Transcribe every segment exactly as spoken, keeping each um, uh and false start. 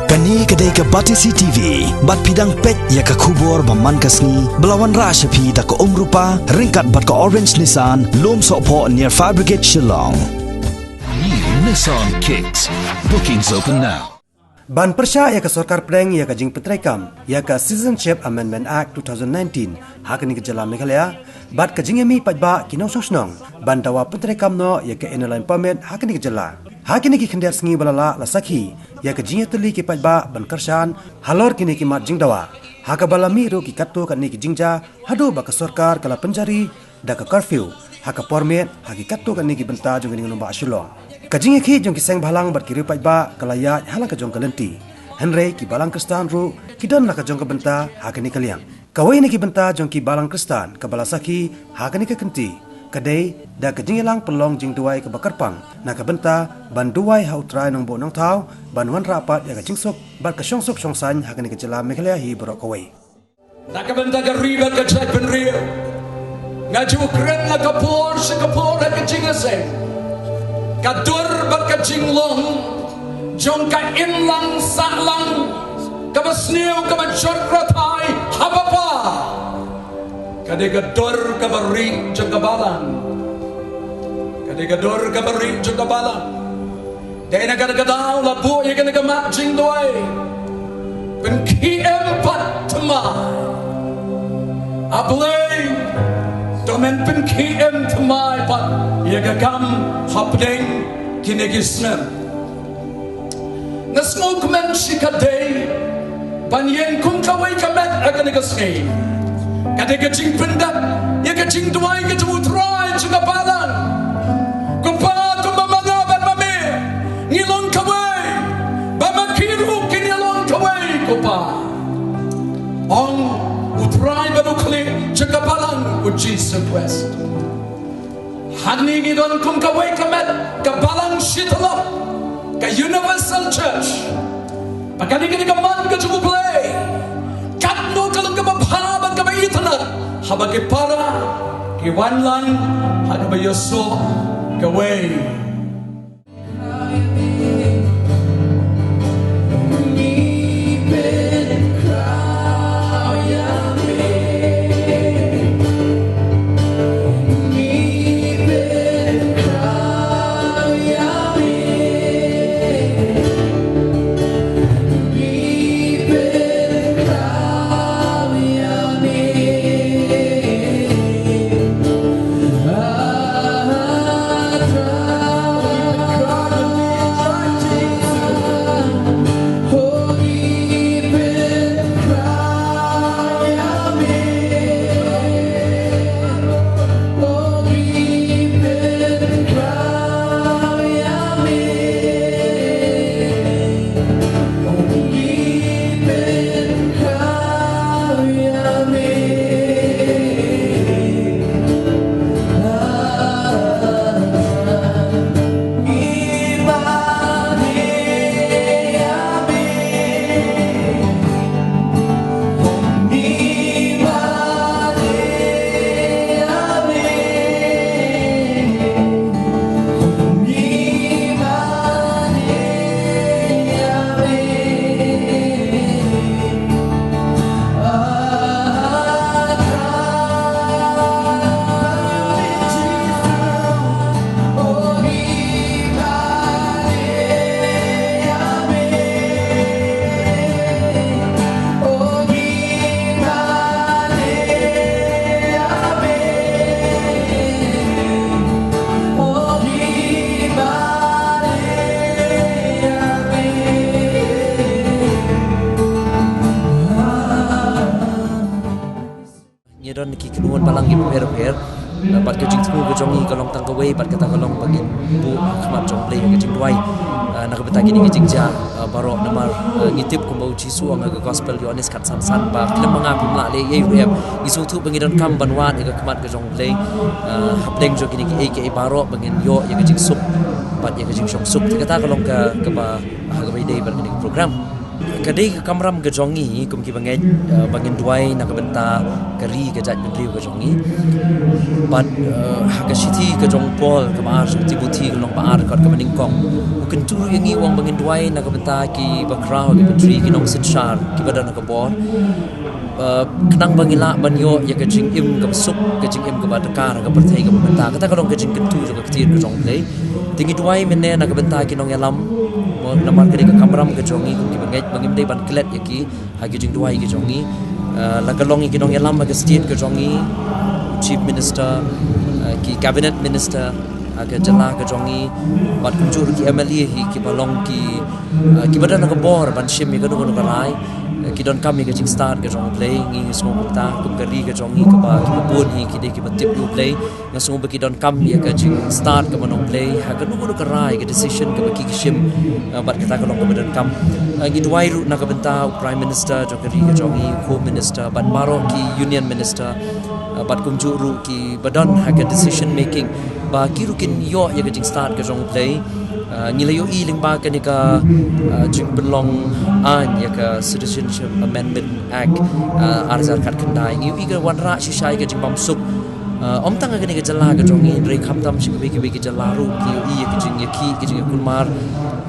Kane ka dei ka Batesi T V, bad phi dang peit ïa ka khubor ba man ka sngi, ba la wanrah sha phi da ka Umrupa, ryngkat bad ka Orange Nissan, Lumsohphoh near Fire Brigade Shillong. New Nissan Kicks. Bookings open now. Ban pyrshah ïa ka sorkar pdeng ïa ka jingpyntreikam ïa ka Citizenship Amendment Act two thousand nineteen ha kane ka jylla Meghalaya, bad ka jingïamih paidbah ki nongshong shnong ban dawa pyntreikam noh ïa ka Inner Line Permit ha kane ka jylla. Ha kine ki khyndiat sngi ba la lah, la sakhi ïa ka jingïatylli ki paidbah ban kyrshan halor kine ki mat jingdawa, ha kaba la mih ruh ki katto katne ki jingjia haduh ba ka sorkar ka la pynjari da ka curfew ha ka por miet ha ki katto katne ki bynta jong kane ka nongbah Shillong. Ka jingïakhih jong ki seng bhalang bad ki riew paidbah ka la ïaid ha la ka jong ka lynti, hynrei ki balang Khristan ruh ki don la ka jong ka bynta ha kane ka liang. Kawei na ki bynta jong ki balang Khristan kaba la sakhi ha kane ka kynti ka dei da ka jingïalang pynlong jingduwai kaba kyrpang na ka bynta ban duwai ha U Trai Nongbuh Nongthaw ban wanrah pat ïa ka jingsuk bad ka shongsuk shongsaiñ ha kane ka jylla Meghalaya hi baroh kawei. Na ka bynta ka ri bad ka jaitbynriew, nga ju kren na ka por sha ka por ha ka jingïaseng, ka dur bad ka jinglong jong ka imlang sahlang kaba sniew kaba jot rathai ha bapa. Ka dei ka dur kaba rieh jong ka balang. Ka dei ka dur kaba rieh jong ka balang. Dei na kata ka daw la buh ïa kane ka mat jingduwai. Pynkhie em pat thymmai. A Blei, to men pynkhie em thymmai pat ïa ka kam hapdeng kine ki snem. Nga sngewkmen shikatdei ban ïeng kum kawei ka met ha kane ka sngi. Ka dei ka jingpyndep ïa ka jingduwai ka jong U Trai jong ka balang. Ko Pa, kumba ma nga bad ma me ngi long kawei, ba ma ki ruh kin ïa long kawei, ko Pa. Ong U Trai bad U Khlieh jong ka balang, U Jisu Khrist. Hangne ngi don kum kawei ka met, ka balang shi tylli, ka Universal Church. Ba kane ka dei ka man ka jong U Blei. Katno ka long kaba bha bad kaba itynnad haba ki para ki wan lang ha kaba ïasoh kawei. Ngi don ki kynhun balang ki bapher bapher. Bad ka jingthmu ka jong ngi ka long tang kawei, bad kata ka long ba ngin buh ha khmat jong U Blei ka jingduwai. Ah, na ka bynta kine ki jingjia, ah, baroh namar, ah, ngi tip kumba U Jisu u ong ha ka gospel Ïoannis khatsan san ba khlem ma nga phim lah leh ei ei ruh em. Ngi sngewthuh ba ngi donkam ban wad ïa ka khmat ka jong U Blei, ah, hapdeng jong kine kiei kiei baroh ba ngin ïoh ïa ka jingsuk bad ïa ka jingshongsuk. Te kata ka long ka, kaba, ah, kaba ïadei bad kane ka program. Ka dei ka kamram ka jong ngi kum ki bangeit, eh, ba ngin duwai na ka bynta ka ri ka jaitbynriew ka jong ngi. Bad, eh, ha ka shithi ka jong Paul kaba ar jong Timothy ka lynnong ba ar ka dkhot kaba nyngkong, u kyntu ïa ngi u ong ba ngin duwai na ka bynta ki bakhraw, ki batri, ki nongsynshar kiba don ha ka bor. Eh, khnang ba ngin lah ban ïoh ïa ka jingim kaba suk, ka jingim kaba dakar ha ka pyrthei kaba mynta. Kata ka long ka jingkyntu jong ka ktien ka jong U Blei. Te ngi duwai mynne na ka bynta ki nongïalam, namar ka dei ka kamram ka jong ngi kum ki bangeit ba ngim dei ban klet ïa ki ha ki jingduwai ki jong ngi. Eh, la ka long ïa ki nongïalam ha ka state ka jong ngi, Chief Minister, eh, ki Cabinet Minister ha ka jylla ka jong ngi, bad kumjuh ruh ki M L A hi kiba long ki, eh, kiba don ha ka bor ban shim ïa kano kano ka rai. Eh, ki donkam ïa ka jingstad ka jong U Blei. Ngi sngew kumta kum ka ri ka jong ngi kaba kiba bun hi ki dei kiba tip ïa U Blei. Nga sngew ba ki donkam ïa ka jingstad kaba na U Blei ha kano kano ka rai, ka decision kaba ki shim, eh, bad kata ka long kaba donkam. Eh, ngi duwai ruh na ka bynta u Prime Minister jong ka ri ka jong ngi, Home Minister, bad baroh ki Union Minister, eh, bad kumjuh ruh kiba don ha ka decision making, ba ki ruh kin ïoh ïa ka jingstad ka jong U Blei. Eh, ngi la ïohi lyngba kane ka, eh, jingpynlong aiñ ïa ka Citizenship Amendment Act, eh, ar hajar khatkhyndai. Ngi ïohi ka wanrah shisha ïa ka jingbymsuk. Eh, ym tang ha kane ka jylla ka jong ngi, hynrei khamtam sha kiwei kiwei ki jylla ruh ki ïohi ïa ka jingïakhih, ka jingïakhun mar.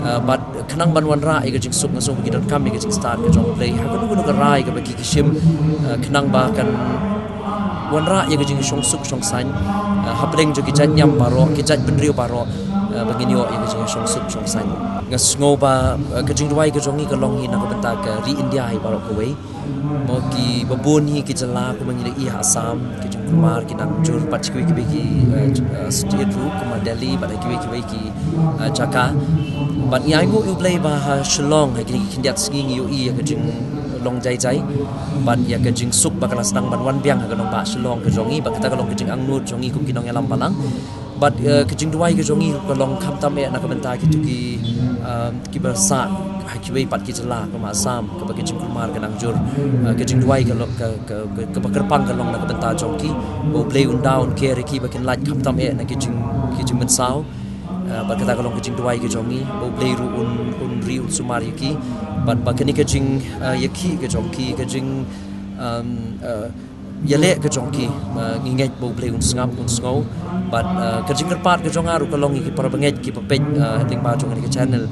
Eh, bad khnang ban wanrah ïa ka jingsuk, nga sngew ba ki donkam ïa ka jingstad ka jong U Blei ha kano kano ka rai kaba ki shim, eh, khnang ba kan wanrah ïa ka jingshongsuk shongsaiñ, eh, hapdeng jong ki jait niam baroh, ki jaitbynriew baroh, eh, ba ngin ïoh ïa ka jingshongsuk shongsaiñ. Nga sngew ba, eh, ka jingduwai ka jong ngi ka long hi na ka bynta ka ri India hi baroh kawei. Mo, kiba bun hi ki jylla kumba ngi la ïohi ha Assam, ki jingkhun mar ki nang jur, bad kiwei kiwei ki, eh, eh, state ruh kumba Delhi, bad kiwei kiwei ki, eh, jaka. Bad ngi ainguh ïa U Blei ba ha Shillong ha kine ki khyndiat sngi ngi ïohi ïa ka jinglong jai jai, bad ïa ka jingsuk ba ka la sdang ban wan biang ha ka nongbah Shillong ka jong ngi, bad kata ka long ka jingangnud jong ngi kum ki nongïalam balang. Bad, eh, ka jingduwai ka jong ngi ka long khamtam eh na ka bynta kito ki, eh, kiba sah ha kiwei pat ki jylla kumba Assam, kaba ka jingkhun mar ka nang jur. Eh, ka jingduwai ka long ka, ka, ka, kaba kyrpang ka long na ka bynta jong ki, ba U Blei un da un ker ïa ki ba kin lait khamtam eh na ki jing, ki jingmynsaw. Eh, bad kata ka long ka jingduwai ka jong ngi, ba U Blei ruh un, un ri un sumar ïa ki. Bad ba kane ka jing, eh, ïakhih ka jong ki, ka jing, um, eh, ïaleh ka jong ki, eh, ngi ngeit ba U Blei un sngap, un sngew. Bad, eh, ka jingkyrpad ka jong nga ruh ka long ïa ki para bangeit kiba peit, eh, lyngba jong kane ka channel,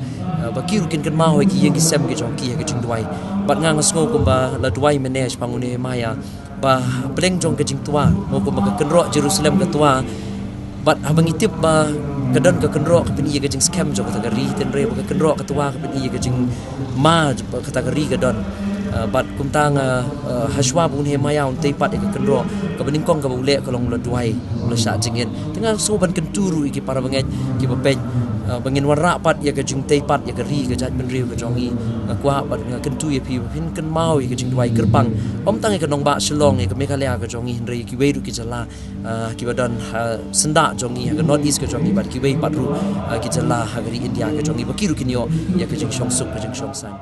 eh, ba ki ruh kin kynmaw ïa ki ïing ki sem ki jong ki ha ka jingduwai. Bad nga, nga sngew kumba la duwai mynne shaphang u Nehemiah, ba hapdeng jong ka jingtwa, mo, kumba ka kynroh Jerusalem ka twa, bad haba ngi tip ba ka don ka kynroh ka pyni ïa ka jingskhem jong kata ka ri, hynrei ba ka kynroh ka twa ka pyni ïa ka jingma jong kata ka ri ka don. Ah, bad kumta nga, ah, hashwa ba u Nehemiah un tei pat ïa ka kynroh, kaba nyngkong kaba u leh ka long u la duwai, u la shah jingin. Te nga sngew ban kyntu ruh ïa ki para bangeit kiba peit, ah, ba ngin wanrah pat ïa ka jingtei pat ïa ka ri ka jaitbynriew ka jong ngi. Nga kwah bad nga kyntu ïa phi ba phin kynmaw ïa ka jingduwai kyrpang, ym tang ïa ka nongbah Shillong, ïa ka Meghalaya ka jong ngi, hynrei ïa kiwei ruh ki jylla, ah, kiba don ha syndah jong ngi, ha ka North East ka jong ngi, bad kiwei pat ruh, ah, ki jylla ha ka ri India ka jong ngi, ba ki ruh kin ïoh ïa ka jingshongsuk, ka jingshongsaiñ.